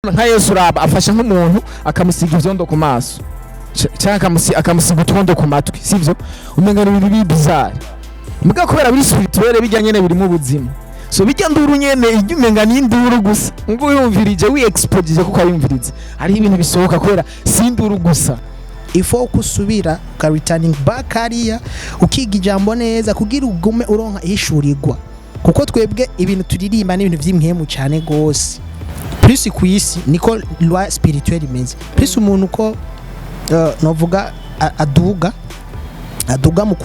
Nka Yesu, uraba afasha nk'umuntu akamusiga ivyondo ku maso canke akamusiga utwondo ku matwi, sivyo? Umenga ni ibintu biri bizarre, muga kubera biri spirituel, bijya nyene birimo ubuzima. So bijya nduru nyene ijya umenga ni induru gusa, ngo uyumvirije, wi exposije kuko ayumviriza, hariho ibintu bisohoka kubera si induru gusa. Ifo ko usubira uka returning back hariya, ukiga ijambo neza kugira ugume uronka ihishurirwa, kuko twebwe ibintu turirimba ni ibintu vy'impwemu cyane gose. Plus ku isi niko loi spirituelle imeze, plus umuntu uko novuga aduga aduga mu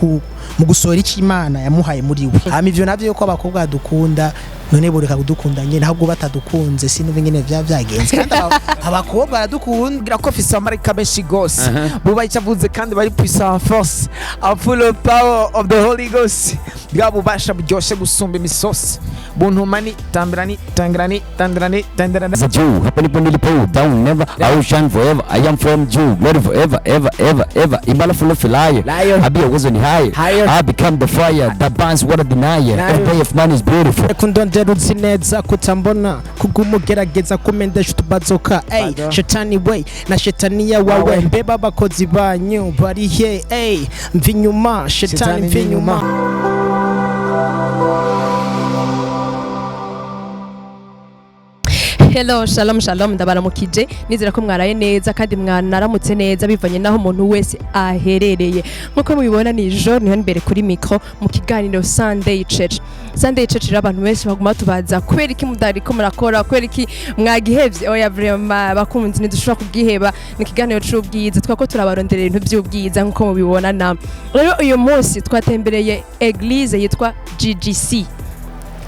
gusohora icyo Imana yamuhaye muri we. Hama ivyo navyo yuko abakobwa dukunda, none boreka kudukunda nyene, ahubwo batadukunze sinumva ingene vya vyagenze, kandi abakobwa baradukunda. Kugira ko afise abamarayika benshi gose bubaha icyo avuze kandi bari puissant force, I'm full of power of the Holy Ghost, bwa bubasha buryoshe gusumba imisosi buntuma ni tambirani tangirani tandirani tandirani. As a Jew, hapa nipo nilipo, down never, I will shine forever. I am from Jew, glory forever, ever, ever, ever. Imala full of liar, Liar. I be a wasn't higher. Higher. I become the fire that burns what I deny. Every day of man is beautiful. Kundondera uzi neza kutambona, kuguma ugerageza kumendesha utubazoka, ey. Bado. Shetani we na shetaniya wawe. Wawe. Mbeba abakozi banyu barihe? Ey, mva inyuma shetani. Shetani. Mva inyuma. Hello, shalom shalom, ndabaramukije. Nizera ko mwaraye neza kandi mwanaramutse neza, bivanye naho umuntu wese aherereye. Nkuko mubibona, ni Jo niho imbere kuri micro mu kiganiro Sunday Church. Sunday Church rero, abantu benshi baguma tubaza kubera iki mudariko murakora, kubera iki mwagihevye. Oya, vraiment bakunzi, ntidushobora kugiheba. Ni ikiganiro c'ubwiza, twako turabaronderera ibintu by'ubwiza nkuko mubibona. Namwe rero, uyu munsi twatembereye église yitwa GGC.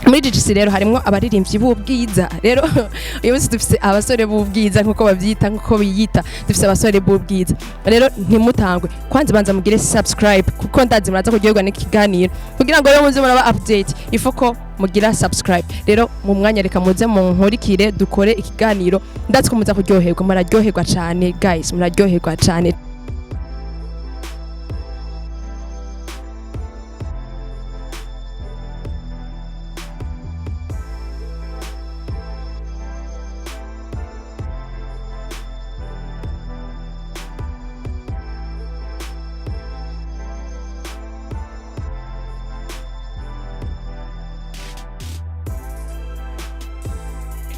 Muri GGC rero harimo abaririmbyi b'ubwiza. Rero uyu munsi dufise abasore b'ubwiza, nkuko bavyita, nkuko biyita. Dufise abasore b'ubwiza. Rero ntimutangwe, kwanza banza mugire subscribe, kuko ndazi muraza kuryoherwa n'ikiganiro. Kugira ngo rero muze muraba update, ifo ko mugira subscribe. Rero mu mwanya, reka muze munkurikire dukore ikiganiro. Ndazi ko muza kuryoherwa, muraryoherwa cane guys, muraryoherwa cane.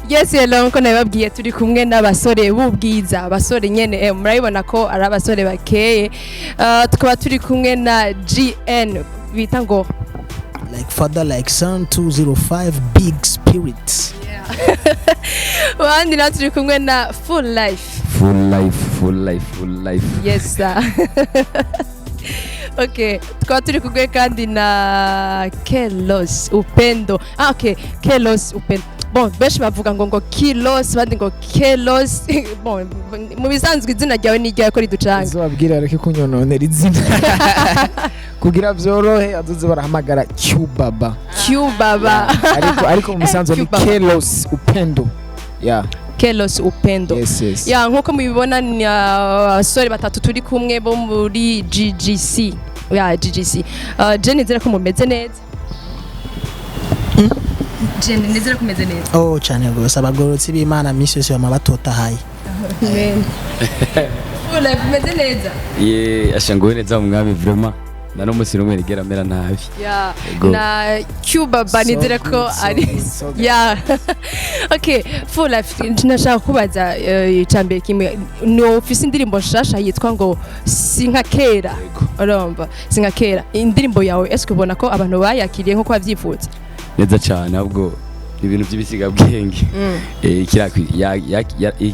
Yes, hello, nkuko nabibabwiye, turi kumwe n'abasore b'ubwiza, abasore nyene, murabibona ko ari abasore bakeye. Tukaba turi kumwe na GN bita ngo Like father like son, 205 big spirit. Abandi nawe turi kumwe na Full Life. Full life, full life, full life. Yes sir. Okay, tukaba turi kumwe kandi na Kelos Upendo. Ah, okay, Kelos Upendo. Bon, benshi bavuga ngo Kilos, abandi ngo Kelos. Bon, mu bisanzwe izina ryawe ni iryawe ko riducanga? Uzobabwira areke kunyononera izina kugira vyorohe, azoze barahamagara Q-Baba. Q Baba. Ariko mu bisanzwe ni Q-Baba. Kelos Upendo, yeah. Kelos Upendo. Yes. Ya, nkuko mubibona ni abasore batatu turi kumwe bo muri GGC. Ya, GGC. Je nizera ko mumeze neza. Je nizera ko mumeze neza. Oh, cyane gose. Abagororotsi b'Imana misi yose bama batotahaye. Amen. Full Life, mumeze neza. Ye, asha nguwe neza mu mwami, vraiment. Na no munsi rumwe rigera mera nabi. Ya, Ego. na Q Baba So nizera ko good, so ari good, so good. Ya. Okay, Full Life, nashaka kubaza icambere kimwe. No ufise indirimbo nshasha yitwa ngo Sinka Kera. Urumva, Sinka Kera. Indirimbo yawe, est-ce ubona ko abantu bayakiriye nkuko wavyifuza? Neza cyane, ahubwo ibintu by'ibisigabwenge.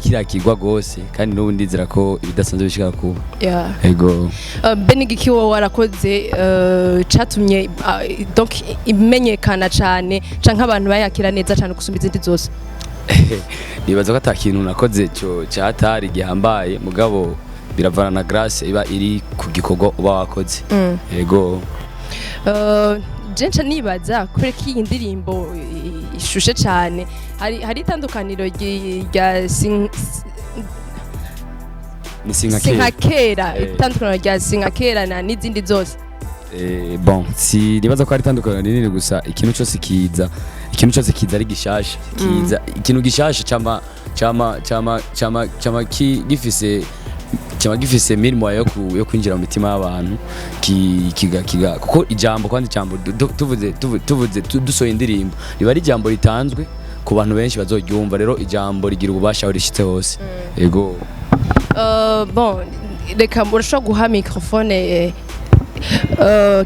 Kirakigwa gose, kandi n'ubu ndizera ko ibidasanzwe bishika kuba. Yeah. Ego. Mbe n'igiki wowe warakoze catumye donc imenyekana cane, canke abantu bayakira neza cane gusumba izindi zose? Nibaza ko ata kintu nakoze cyo cyatari gihambaye, mugabo biravana na grâce iba iri ku gikorwa uba wakoze. Ego. Je nca nibaza kubera ko iyi ndirimbo ishushe cane, hari itandukaniro rya Ni Sinka Sinka Kera. Kera. Eh. Itandukaniro rya Sinka Kera na n'izindi zose? Bon, si nibaza ko hari itandukaniro rinini, gusa ikintu cyose kiza ari gishasha, kiza ikintu gishasha cama Cama gifise mirimo yo kwinjira mu mitima y'abantu, ki, kiga kiga kuko ijambo, kandi ijambo tuvuze, dusohoye indirimbo, riba ari ijambo ritanzwe ku bantu benshi bazoryumva. Rero ijambo rigira ububasha aho rishitse hose, yego. Bon, reka urashobora guha microphone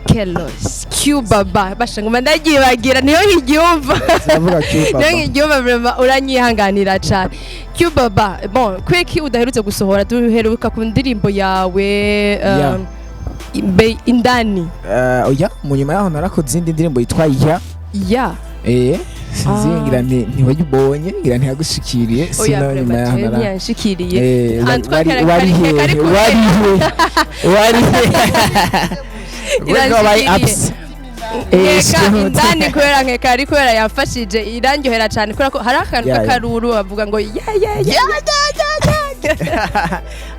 Kelos Q Baba, basha ngoma ndagibagira, niyo nkiryumva. Sinavuga Q Niyo Baba. nkiryumva, vraiment uranyihanganira cyane, Q Baba. Bon, kweki udaherutse gusohora? Duheruka ku ndirimbo yawe Yeah. Indani. Oya, mu nyuma yaho narakoze izindi ndirimbo yitwa Ya. Ya. Sinzi. Ah. Ngira nti ntiwayibonye, ngira ntiyagushikiriye. Oya. Sino nyuma yaho Vraiment ntiyanshikiriye. Wari Antoine wari kari hehe? kure. Wari he? Wari he? Wari wabaye Iranshikiriye. absent. Nkeka Sinzi. indani kubera nkeka ari kubera yamfashije, irandyohera cyane kubera ko hari akantu k'akaruru bavuga ngo ya ya ya.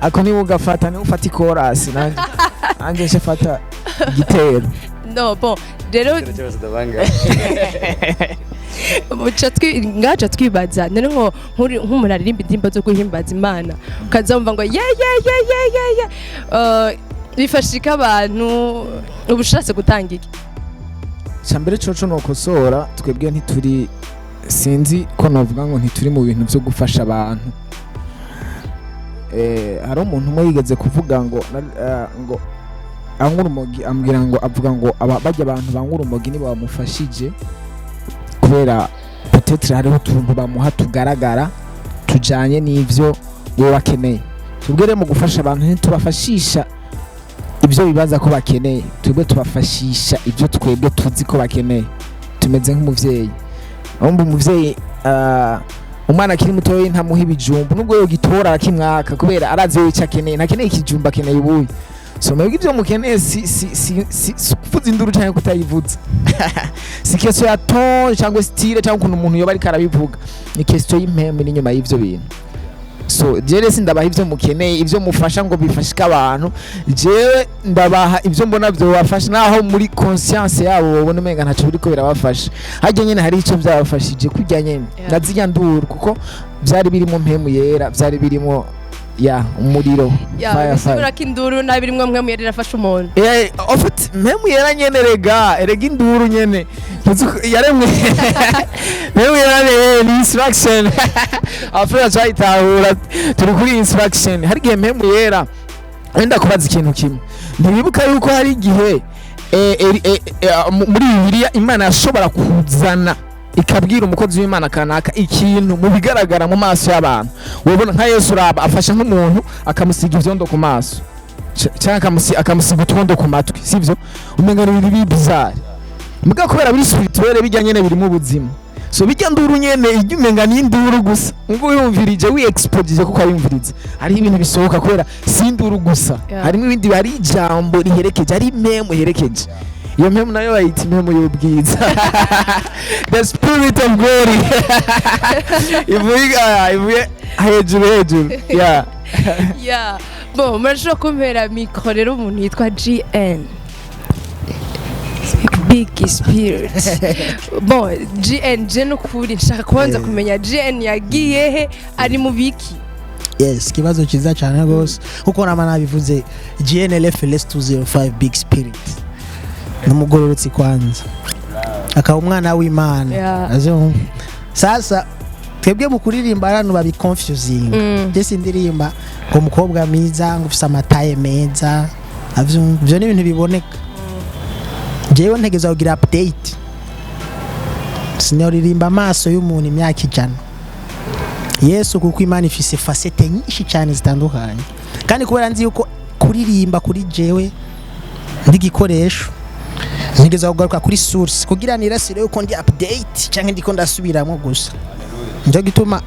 Ako niba ugafata, niba ufata ikorasi, nanjye nce fata igitero. No, bon, rero ngaca twibaza none nko nk'umuntu aririmba indirimbo zo guhimbaza Imana, ukazumva ngo ye ye ye ye ye ye, bifashika abantu, uba ushatse gutanga iki? Mbere coco nokosora, twebwe ntituri, sinzi ko novuga ngo ntituri mu bintu byo gufasha abantu. Hari umuntu umwe yigeze kuvuga ngo ngo anywa urumogi, ambwira ngo avuga ngo bajya abantu banywa urumogi nibo bamufashije, kubera peut-être hariho utuntu bamuha tugaragara tujanye n'ivyo bo bakeneye. Twebwe rero mu gufasha abantu ntitubafashisha ibyo bibaza ko bakeneye, twebwe tubafashisha ibyo twebwe tuzi ko bakeneye. Tumeze nk'umuvyeyi. Urumva umuvyeyi, umwana akiri mutoya ntamuha ibijumbu nubwo yogitora arakimwaka, kubera arazi wewe icyo akeneye. Ntakeneye ikijumbu, akeneye ubuyi. So mwebwe ibyo mukeneye si kuvuza induru cyangwa kutayivuza, si question ya ton cyangwa style cyangwa ukuntu umuntu yoba ariko arabivuga, ni question y'impemu iri inyuma y'ivyo bintu. So jewe sindabaha ivyo mukeneye, ivyo mufasha ngo bifashike abantu. Jewe ndabaha ivyo mbona vyobafasha, naho muri conscience yabo babona umenga ntaco biriko birabafasha. Harya nyene hari ico vyabafashije kurya nyene na zirya nduru, kuko vyari birimo mpemu yera, vyari birimo ya umuriro. Ya. Fire, fire. Bisigura ko induru nabi rimwe mwe muyeri irafasha umuntu. En fait, mpemu yera nyene, rega erega induru nyene yaremwe mpemu yera ni instruction. Afurika twayitahura, turi kuri instruction. Hari igihe mpemu yera wenda kubaza ikintu kimwe. Ntibibuka yuko hari igihe muri Bibiliya Imana yashobora kuzana ikabwira umukozi w'Imana kanaka ikintu mu bigaragara mu maso y'abantu wabona nka Yesu uraba afashe nk'umuntu akamusiga ivyondo ku maso canke akamusiga utwondo ku matwi, sivyo? Umenga ni ibintu biri bizarre, muga kubera biri spirituel, bijya nyene birimo ubuzima. So bijya nduru nyene ijya umenga ni induru gusa, ngo wiyumvirije wi expose kuko ayumviriza, hariho ibintu bisohoka kubera si induru gusa. Harimo ibindi, hari ijambo riherekeje, hari impemu iherekeje. Iyo mpemu nayo bayita impemu y'ubwiza, the spirit of glory, ivuye ivuye hejuru hejuru, yeah. Ya, bon, murashobora kumpera micro rero umuntu yitwa GN Big Spirit. Bon, GN, je nukuri nshaka kubanza kumenya GN yagiye he, ari mu biki? Yes, ikibazo cyiza cyane rwose. Nkuko nama nabivuze, GNLFLS 205 Big Spirit ni umugororotsi kwanza, akaba umwana w'Imana. Azumva. Sasa twebwe mu kuririmba abantu babi confusing. Je sindirimba ngo umukobwa mwiza, ngo ufise amataye meza. Avyumva, ivyo ni ibintu biboneka. Jewe ntegerezwa kugira update, sinoririmba amaso y'umuntu imyaka 100 Yesu, kuko Imana ifise facettes nyinshi cyane zitandukanye. Kandi kubera nzi yuko kuririmba kuri jewe ndi igikoresho, ntegerezwa kugaruka kuri source kugira nirasire yuko ndi update cyangwa ndiko ndasubiramo gusa. Nicyo gituma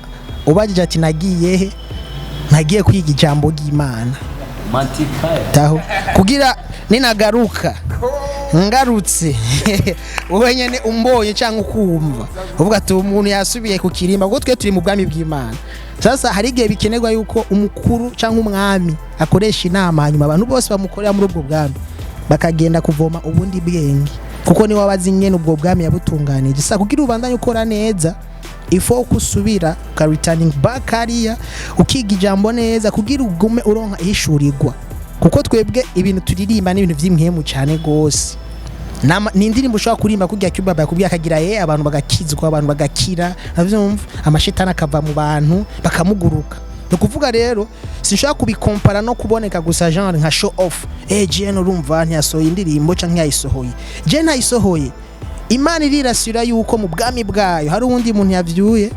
ubajije ati nagiye he, nagiye kwiga ijambo ry'Imana taho kugira ninagaruka, ngarutse wowe nyene umbonye cyangwa ukumva uvuga ati umuntu yasubiye ku kirimba, kuko twe turi mu bwami bw'Imana. Sasa hari igihe bikenerwa yuko umukuru cyangwa umwami akoresha inama, hanyuma abantu bose bamukorera muri ubwo bwami bakagenda kuvoma ubundi bwenge, kuko niwe wabazi ingene ubwo bwami yabutunganije. Sa kugira ubandanye ukora neza. Il faut ko usubira uka returning back hariya, ukiga ijambo neza kugira ugume uronka ihishurirwa, kuko twebwe ibintu turirimba ni ibintu vy'impwemu cyane gose. Ni indirimbo ushobora kuririmba kugira Cubaba yakubwiye akagira ye, abantu bagakizwa, abantu bagakira, navyumva, amashitani akava mu bantu bakamuguruka. Ni ukuvuga rero sinshobora kubikompara no kuboneka gusa genre nka show off. Jene urumva ntiyasohoye indirimbo canke ntiyayisohoye. Je ntayisohoye, Imana irirasira yuko mu bwami bwayo hari uwundi muntu yavyuye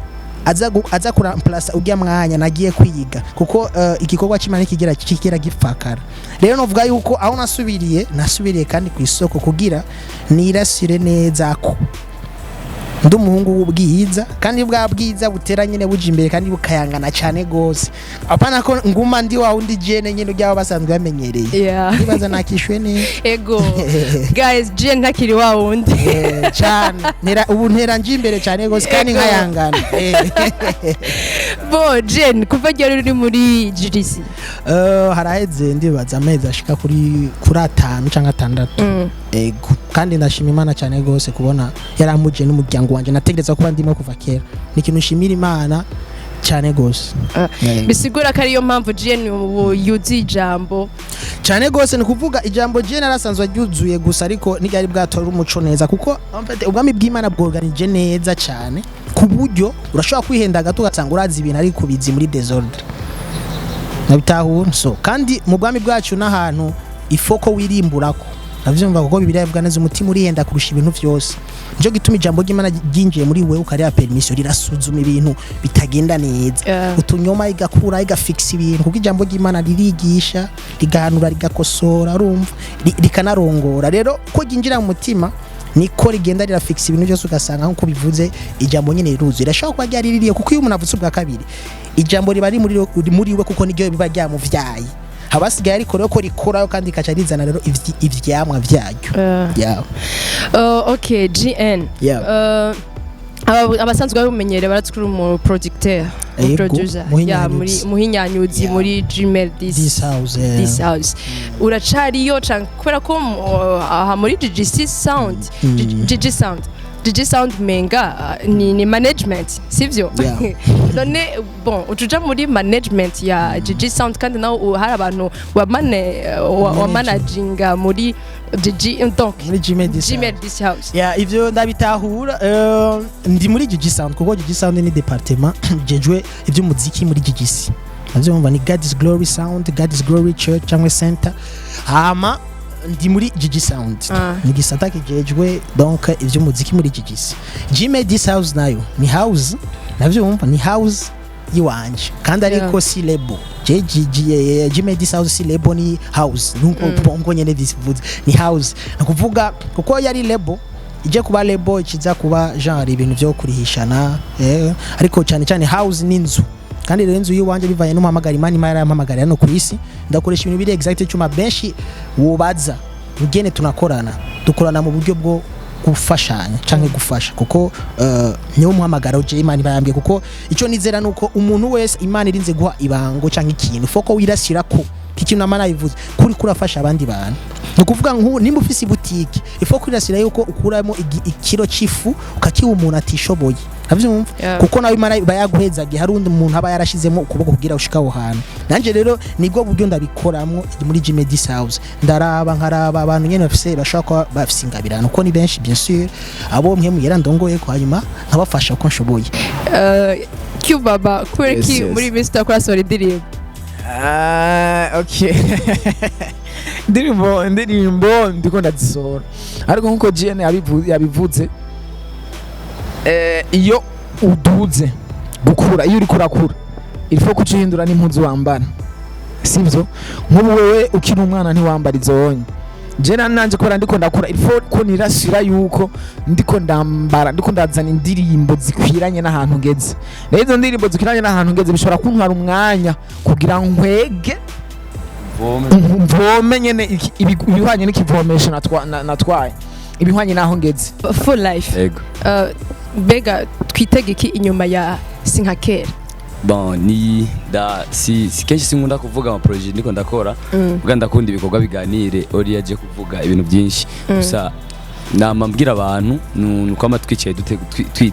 aza kuramplasa ujya mwanya nagiye kwiga, kuko igikorwa cy'Imana kigera gipfakara. Rero novuga yuko aho nasubiriye, nasubiriye kandi ku isoko kugira nirasire neza ko ndi umuhungu w'ubwiza, kandi bwa bwiza butera nyine buja imbere kandi bukayangana cyane gose, apana ko nguma ndi wa wundi jene nyine ujya basanzwe bamenyereye. Nibaza nakishuye neza. Ego guys, Jen ntakiri wa wundi. Cyane. Ubu ntera nje imbere cyane gose kandi Ego. nkayangana. Bo Jen, kuva ryari uri muri GGC? Haraheze ndibaza amezi ashika kuri 5 cyangwa 6. Ego, kandi ndashima Imana cyane gose kubona yaramuje n'umuryango wanje nategereza kuba ndimo kuva kera. Ni ikintu nshimira Imana cyane gose. Bisigura ko ariyo mpamvu Jen ubu yuzuye ijambo. Cyane gose. Ni kuvuga ijambo je narasanzwe ryuzuye gusa, ariko ntiryari bwatora umuco neza, kuko en fait ubwami bw'Imana bworganije neza cyane ku buryo urashobora kwihenda gato ugasanga urazi ibintu ariko bizi muri désordre, nabitahura. So kandi mu bwami bwacu n'ahantu ifoko wirimburako, navyumva, kuko Bibiliya ivuga neza umutima urihenda kurusha ibintu vyose. Nico gituma ijambo ry'Imana ryinjiye muri wewe ukariha permission, rirasuzuma ibintu bitagenda neza, utunyoma igakura, igafixa ibintu, kuko ijambo ry'Imana ririgisha, rigahanura, rigakosora, urumva, rikanarongora. Rero ko ryinjira mu mutima niko rigenda rirafixa ibintu byose, ugasanga nkuko bivuze ijambo nyine riruzuye. Rirashobora kuba ryari ririye, kuko iyo umuntu avutse ubwa kabiri ijambo riba riri muri we, kuko niryo biba ryamuvyaye. Haba hasigaye ariko rero ko rikorayo kandi rikaca rizana rero ivyamwa vyaryo. Yeah. Okay, GN. Yeah. Abasanzwe babimenyereye baratsi kuri umu producteur, Yego, producer ya muri muhinyanyuzi. muhinyanyuzi muri Gmail this This house, yeah. This house uracariyo canke kubera ko aha muri GGC Sound, GG Sound, GG Sound menga ni management, sivyo? Yeah. None bon, ucuja muri management ya GG Sound, kandi nawe hari abantu wa managinga muri GG, donc muri Gmail this Gmail house. This house. Yeah, ivyo ndabitahura. Ndi muri GG Sound kuko GG Sound ni département jejwe ivy'umuziki muri GGC, navyumva, ni God's Glory Sound, God's Glory Church cyangwa Center. Hama ndi muri GG Sound, ni gisata kijejwe donc ivy'umuziki muri GGC. Gmail This House nayo ni house, navyumva, ni house yiwanje kandi ariko si label. Je Gmail This House si label, ni house nuko nkuko nyene bivuze, ni house. Ni kuvuga kuko yari label, ije kuba label ikiza kuba genre ibintu byo kurihishana, ariko cyane cyane house ni inzu. Kandi rero inzu y'iwanje bivanye n'umuhamagara Imana Imana yarampamagara hano ku isi, ndakoresha ibintu biri exact cyuma. Benshi wubaza ugene tunakorana, dukorana mu buryo bwo gufashanya canke gufasha, kuko niwo muhamagaro je Imana iba yambwiye. Kuko icyo nizera nuko umuntu wese Imana irinze guha ibango canke ikintu, foko wirasira ko ikintu Imana yivuze kuri kurafasha abandi bantu. Ni ukuvuga nk'ubu nimba ufise ibutike, ifo kwirasira yuko ukuramo ikiro c'ifu ukakiha umuntu atishoboye, avyumva, kuko nawe Imana iba yaguhezagiye, hari undi muntu aba yarashizemo ukuboko kugira ushika aho hantu. Nanje rero nibwo buryo ndabikoramwo muri Jimmy This House. Ndaraba, nkaraba abantu nyene bafise, bashobora kuba bafise ingabirano, kuko ni benshi bien sûr, abo mwe muyera ndongoye ko, hanyuma nkabafasha uko nshoboye. Cubaba, kubera Yes, ki yes. muri iyi minsi utakora sohora indirimbo? Ah, okay, indirimbo ndiko ndazisohora, ariko nkuko GN yabivuze, iyo uduze gukura, iyo uriko urakura, il faut kucihindura n'impuzu wambara, sivyo? Nk'ubu wewe ukiri umwana ntiwambara izo wonye. Je nanje kubera ndiko ndakura, il faut ko nirasira yuko ndiko ndambara, ndiko ndazana indirimbo zikwiranye n'ahantu ngeze. Rero izo ndirimbo zikwiranye n'ahantu ngeze bishobora kuntwara umwanya kugira nkwege mvome nyene ibihwanye n'ikivomesho natwaye, ibihwanye n'aho ngeze. Full life. Ego. Mbega twitege iki inyuma ya Sinka Kera? Bon, ni da si kenshi sinkunda kuvuga ama projet ndiko ndakora, ubwo ndakunda ibikorwa biganire ori yaje kuvuga ibintu byinshi gusa. Nama mbwira abantu nuko ama twicaye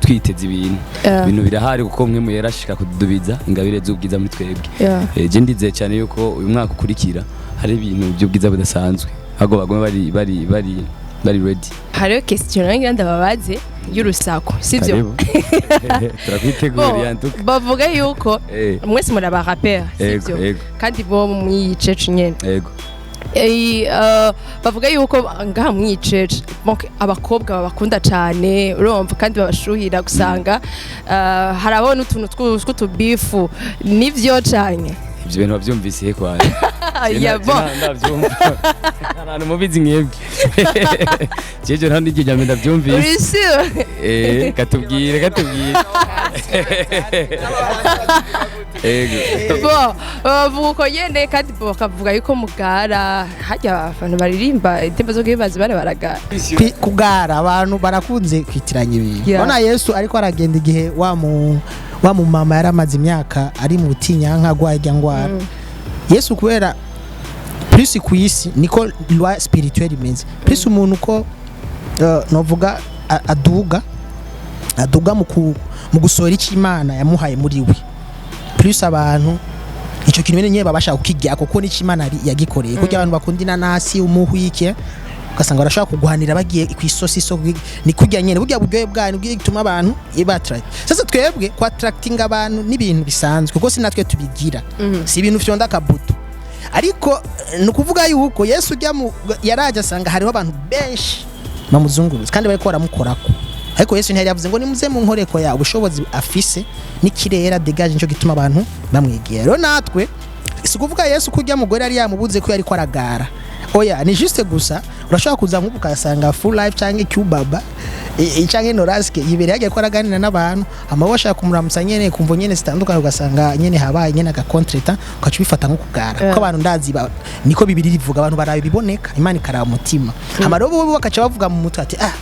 twiteze ibintu. Ibintu birahari, kuko mwe muyerashika kudubiza ingabire z'ubwiza muri twebwe. Je ndizeye cyane yuko uyu mwaka ukurikira hari ibintu by'ubwiza budasanzwe, ahubwo bagume bari ready. Hariho question ngira ndababaze y'urusaku, sivyo? Karibu, turakwiteguriye antuka. Bavuga yuko mwese muri aba rappeur, sivyo? Ego. Kandi bo mw'iyi church nyene. Ego. Bavuga yuko ngaha mw'iyi church, donc abakobwa babakunda cane, urumva, kandi babashuhira, gusanga harabaho n'utuntu tw'utubifu, nivyo cane? Ibyo bintu wabyumvise he kwanje? Ya, bon. Ndabyumva ahantu mubizi mwebwe, jeje nta n'iryo jambo ndabyumvise. Uri sûr? Katubwire, katubwire, ego. Bon, bavuga uko nyene, kandi bakavuga yuko mugara harya abantu baririmba indirimbo zo guhimbaza bare baragara. Kugara abantu barakunze kwitiranya ibintu. Urabona Yesu ariko aragenda igihe wa mu mama yari amaze imyaka ari mu butinyanka, agwaye irya ngwara. Yesu, kubera plus ku isi niko loi spirituelle imeze, plus umuntu uko novuga aduga mu gusohora icyo Imana yamuhaye muri we, plus abantu icyo kintu nyene babasha kukijya, kuko n'icyo Imana yagikoreye. Kuko abantu bakunda inanasi, umuhwike, ugasanga barashobora kuguhanira bagiye ku isosi isoko, ni kurya nyene burya buryohe bwayo nibwo gituma abantu iba-attract. Sasa twebwe ku attracting abantu n'ibintu bisanzwe, kuko si natwe tubigira, si ibintu fyonda akabuto. Ariko ni ukuvuga yuko Yesu ujya mu yaraje asanga hariho abantu benshi bamuzungurutse kandi bariko baramukorako, ariko Yesu ntiyari yavuze ngo nimuze mu nkoreko ya ubushobozi afise n'ikirere dégage, nico gituma abantu bamwegera. Rero natwe si ukuvuga Yesu ko ujya mugore yari yamubuze ko yariko aragara, oya, ni juste gusa urashobora kuza nk'ubu ukasanga Full Life cyangwa Cubaba canke Noraske yibereye yagiye ko araganira n'abantu, hama bashaka kumuramutsa nyene kumvo nyene zitandukanye, ugasanga nyene habaye nyene aga contretemps, ugaca ubifata nko kugara. Kuko abantu ndazi niko bibiri rivuga, abantu baraba ibiboneka, Imana ikaraba umutima. Hama rero bo bakaca bavuga mu mutwe ati: "Ah,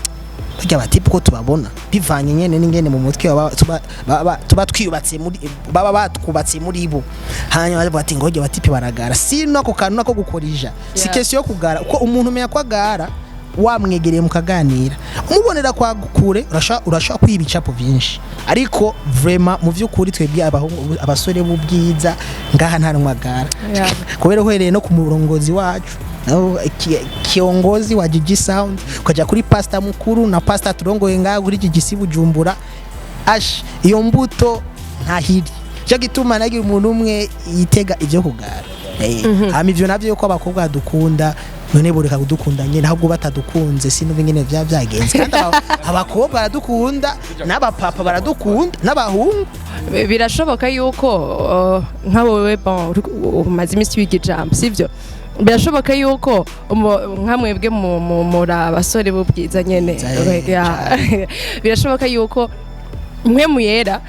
barya batipe ko tubabona", bivanye nyene n'ingene mu mutwe baba tuba twiyubatse muri baba batwubatse muri bo. Hanyuma bavuga ati ngo barya batipe baragara. Si no ako kantu nako gukorija, si question yo kugara, uko umuntu umenya ko agara wamwegereye mukaganira, umubonera kwa kure, urashobora kwiba ibicapo byinshi. Ariko vraiment mu by'ukuri twebwe abahungu, abasore b'ubwiza ngaha, nta numwe agara, kubera uhereye no ku murongozi wacu, naho kiongozi wa Gigi Sound, ukajya kuri pastor mukuru na pastor turongoye ngaha kuri Gigi si Bujumbura, ash iyo mbuto ntahiri. Cyo gituma nagira umuntu umwe yitega ibyo kugara. Hama ivyo navyo yuko abakobwa dukunda, none boreka kudukunda nyene, ahubwo batadukunze sinumva ingene vya byagenze. Kandi abakobwa baradukunda, n'abapapa baradukunda, n'abahungu. Birashoboka yuko nka wowe, bon, umaze iminsi wiga ijambo, sivyo? Birashoboka yuko nka mwebwe muri abasore b'ubwiza nyene, birashoboka yuko mwe muyera,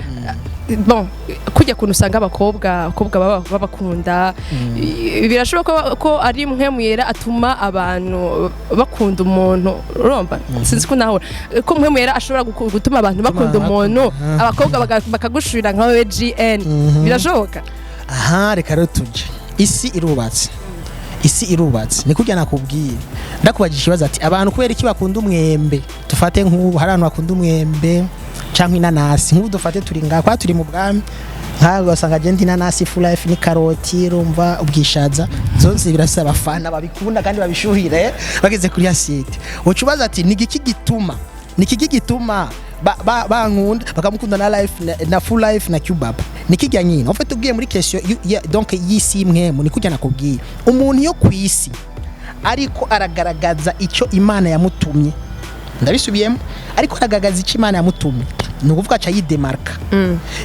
bon, kujya kuntu usanga abakobwa babakunda, birashoboka ko ari mwe muyera atuma abantu bakunda umuntu, urumva? Sinzi ko naho ko mwe muyera ashobora gutuma abantu bakunda umuntu, abakobwa bakagushurira nka wewe GN, birashoboka? Aha reka rero tuje, isi irubatse, isi irubatse. Ni kurya nakubwiye, ndakubajije ikibazo ati abantu kubera iki bakunda umwembe? Dufate nk'ubu hari abantu bakunda umwembe canke inanasi. Nk'ubu dufate turi ngaha kwa turi mu bwami, nkaho ugasanga agenda inanasi, Full Life ni karoti, urumva, ubwishaza zose birasa, abafana babikunda kandi babishuhire bageze kuri assiette. Uca ubaza ati ni iki gituma bankunda, bakamukunda na Life na Full Life na Cubaba? Ni kijya nyine en fait ugiye muri question donc y'isi imwe, ni kujya nakubwiye, umuntu yo ku isi ariko aragaragaza icyo Imana yamutumye, ndabisubiyemo, ariko aragaragaza icyo Imana yamutumye, ni ukuvuga aca yidemarka.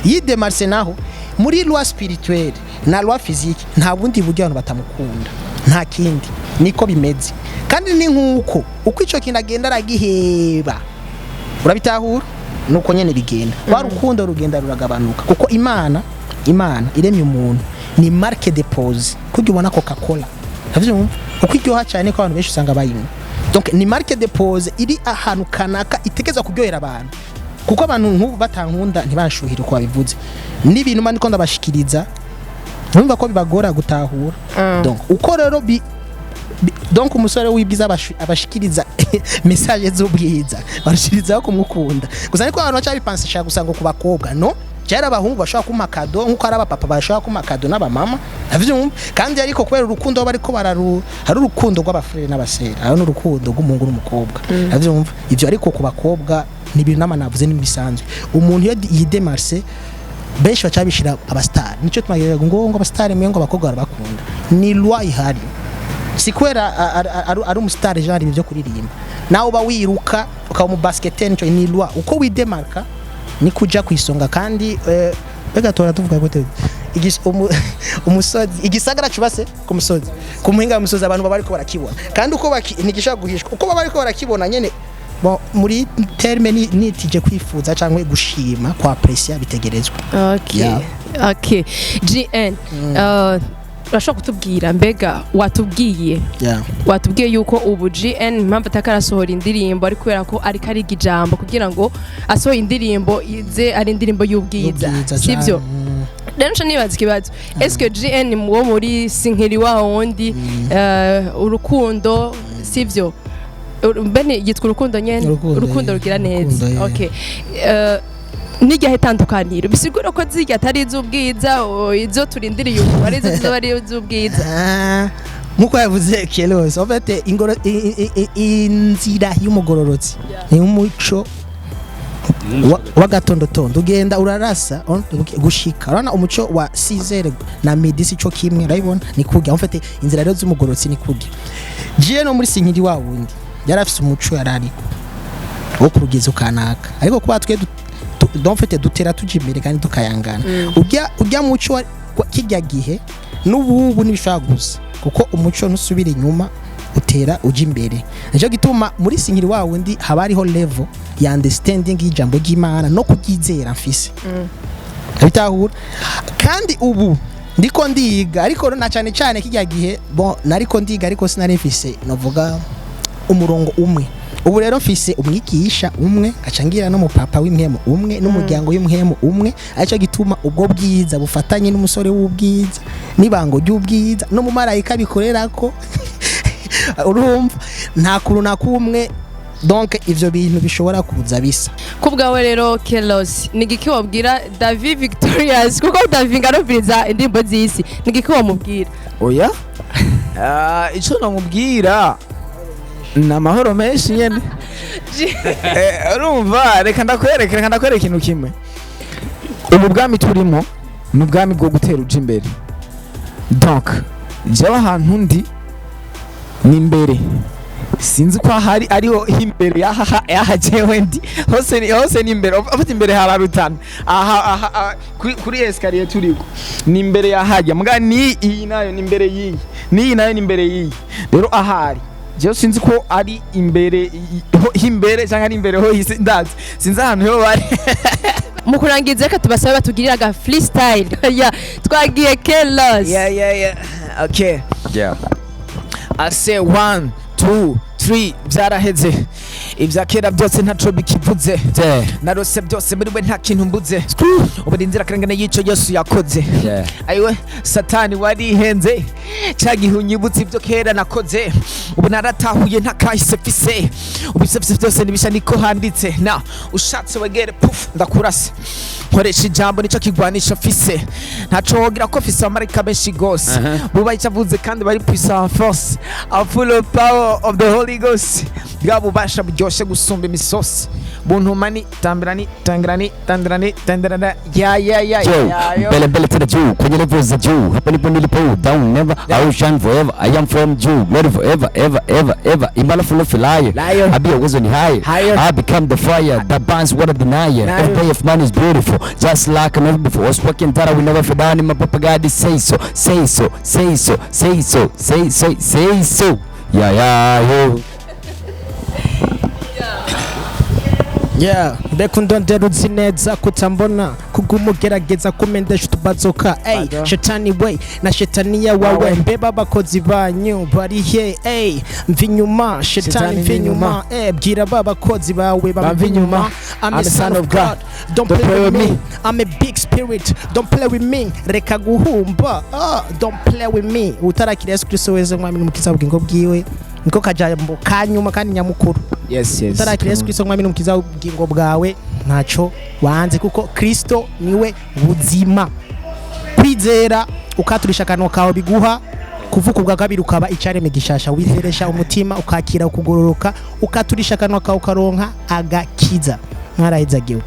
Yidemarse naho muri loi spirituelle na loi physique, nta bundi buryo abantu batamukunda, nta kindi, niko bimeze. Kandi ni nk'uko uko icyo kintu agenda aragiheba, urabitahura, nuko nyene bigenda, wa rukundo rugenda ruragabanuka, kuko Imana iremye umuntu ni marque déposée. Kurya ubona Coca Cola, uravyumva, uko iryoha cyane, ko abantu benshi usanga bayinywa, donc ni marque déposée iri ahantu kanaka itegezwa kuryohera abantu. Kuko abantu nk'ubu batankunda, ntibanshuhire uko babivuze, n'ibintu mba ndiko ndabashikiriza, urumva ko bibagora gutahura. Donc uko rero Donc umusore w'ibwiza abashikiriza message z'ubwiza, barushirizaho kumukunda gusa. Ariko abantu baca bipansisha gusa ngo ku bakobwa, no cyari abahungu bashobora kumpa cadeau, nkuko ari abapapa bashobora kumpa cadeau n'abamama, ndavyumva. Kandi ariko kubera urukundo bariko bararu, hari urukundo rw'abafrères n'aba sœurs, hari n'urukundo rw'umuhungu n'umukobwa, ndavyumva ivyo. Ariko ku bakobwa ni ibintu nama navuze n'ibisanzwe. Umuntu iyo yidemarse, benshi baca bishira abastar, nico tumagira ngo abastar mwe ngo abakobwa barabakunda. Ni loi ihari, si kubera ari umustar genre ibyo kuririmba, nawe uba wiruka ukaba mu basketeur, nico ni loi. Uko widemarka ni kuja ku isonga. Kandi mbega tora tuvuga gute? Umusozi, igisagara cubase ku musozi, ku muhinga w'umusozi, abantu baba bariko barakibona. Kandi uko ntigishobora guhishwa, uko baba bariko barakibona nyene. Bon, muri terme ni nitije kwifuza cyangwa gushima kwa apprécier bitegerezwa. Okay. Yeah. Okay, GN, urashobora kutubwira, mbega watubwiye, yeah. watubwiye yuko ubu GN impamvu atakarasohora indirimbo ari kubera ko ariko ariga ijambo, kugira ngo asohoye indirimbo ize ari indirimbo y'ubwiza. Y'ubwiza. Sibyo? Cane. Rero nca nibaza ikibazo: eske GN wo muri Sinkiri wa wundi, urukundo, sivyo? Bene yitwa urukundo nyene? Urukundo, urukundo yeah. rugira neza. Urukundo, yeah. Okay, nijyahe tandukaniro bisigura ko zirya atari iz'ubwiza, izo turindiriye ubu ari izo zizoba ari iz'ubwiza? Ah, nkuko yavuze Kelos, en fait ingoro inzira y'umugororotsi ni umuco w'agatondotondo ugenda urarasa gushika urabona umuco wa 6h na midi si cyo kimwe, urabibona ni kurya. En fait inzira rero z'umugororotsi ni kurya. Jiye no muri Sinkiri wa wundi yari afise umuco, yari ariko wo ku rugezo kanaka, ariko kuba twe donc en fait dutera tuja imbere kandi tukayangana, urya muco kirya gihe n'ububu ntibishobora gusa, kuko umuco ntusubira inyuma, utera uja imbere. Nicyo gituma muri Sinkiri wa wundi haba hariho level ya understanding y'ijambo ry'Imana no kuryizera mfise, abitahura. Kandi ubu ndiko ndiga, ariko na cyane cyane kijya gihe, bon, nariko ndiga ariko sinari mfise novuga umurongo umwe. Ubu rero mfise umwigisha umwe, ngaca ngira n'umupapa w'impwemu umwe, n'umuryango w'impwemu umwe. Aricyo gituma ubwo bwiza bufatanye n'umusore w'ubwiza n'ibango ry'ubwiza n'umumarayika bikorerako, urumva nta kuntu na kumwe donc ivyo bintu bishobora kuza bisa. Ku bwawe rero Kelos, ni igiki wabwira David Victorious? Kuko David ngarumviriza indirimbo z'isi, ni igiki wamubwira? Oya. Ah, ico namubwira ni amahoro menshi nyene. Urumva, reka ndakwereka ikintu kimwe. Ubu bwami turimo ni ubwami bwo gutera uja imbere. Donc jewe ahantu ndi ni imbere, sinzi ko ahari ariho imbere yaha yaha. Jewe ndi hose, ni hose ni imbere. Afite imbere hararutana aha aha, aha, kuri escalier turiko ni imbere yahajya muga ni iyi nayo ni imbere y'iyi, n'iyi nayo ni imbere y'iyi. Rero ahari jewe sinzi ko ari imbere imbere cyangwa ari imbere ho hisi, ndazi sinzi ahantu ho bari. Mu kurangiza, reka tubasabe batugirire aga freestyle ya twagiye, Kelos. Yeah, okay. Yeah. I say one, two, three, byaraheze ibya kera byose, ntaco bikivuze. Yeah. Narose byose muri we, nta kintu mbuze. Ubu ndi inzirakarengane y'ico Yesu yakoze. Yeah. Ayiwe Satani, warihenze ca gihe unyibutse ibyo kera nakoze. Ubu naratahuye, ntakahise mfise, ubu ivyo byose nibisha, niko handitse. Na ushatse wegere, puf, ndakurasa. Nkoresha ijambo, nico kigwanisha mfise. Ntaco wogira ko mfise abamarayika benshi gose bubaha icyo avuze kandi bari puissant force. I'm full of power of the Holy Ghost, bwa bubasha buryoshe gusumba imisosi buntuma ni tambirani tangirani tandirani tandirana ya ya ya. Joe, ya yo. mbele mbele tena juu kwenye level za juu, hapa nipo nilipo, down never, I will shine forever. I am from juu, glory forever, ever ever ever, imala full of liar. Liar. I be a wizard higher. Higher. I become the fire that burns what I deny. Liar. Every day of man is beautiful, just like never before. Was working that I will never fall down in my papa God say so, say so, say so, say so, say so, say so, yeah yeah yo. Yeah, mbega undondera uzi neza kutambona, kuguma ugerageza kumendesha utubazoka. Ey, Bado. shetani we na shetaniya wawe. Wawe. Mbeba abakozi banyu barihe? Ey, mva inyuma shetani, Shetani mva inyuma. Bwira ba bakozi bawe bamve inyuma. I'm a son of God, don't play with me. I'm a big spirit, don't play with me. Reka guhumba, ah, don't play with me. Utarakira Yesu Kristo weze mwami n'umukiza w'ubugingo bwiwe, niko kajambo kanyuma kandi nyamukuru. Yes. Utarakira Yesu Kristo mwami n'umukiza w'ubugingo bwawe, ntaco wanze, kuko Kristo niwe buzima. Kwizera ukaturisha akanwa kawe biguha kuvuka ubwa kabiri, ukaba icareme gishasha. Wizeresha umutima ukakira ukugororoka, ukaturisha akanwa kawe ukaronka agakiza. Mwarahezagiwe.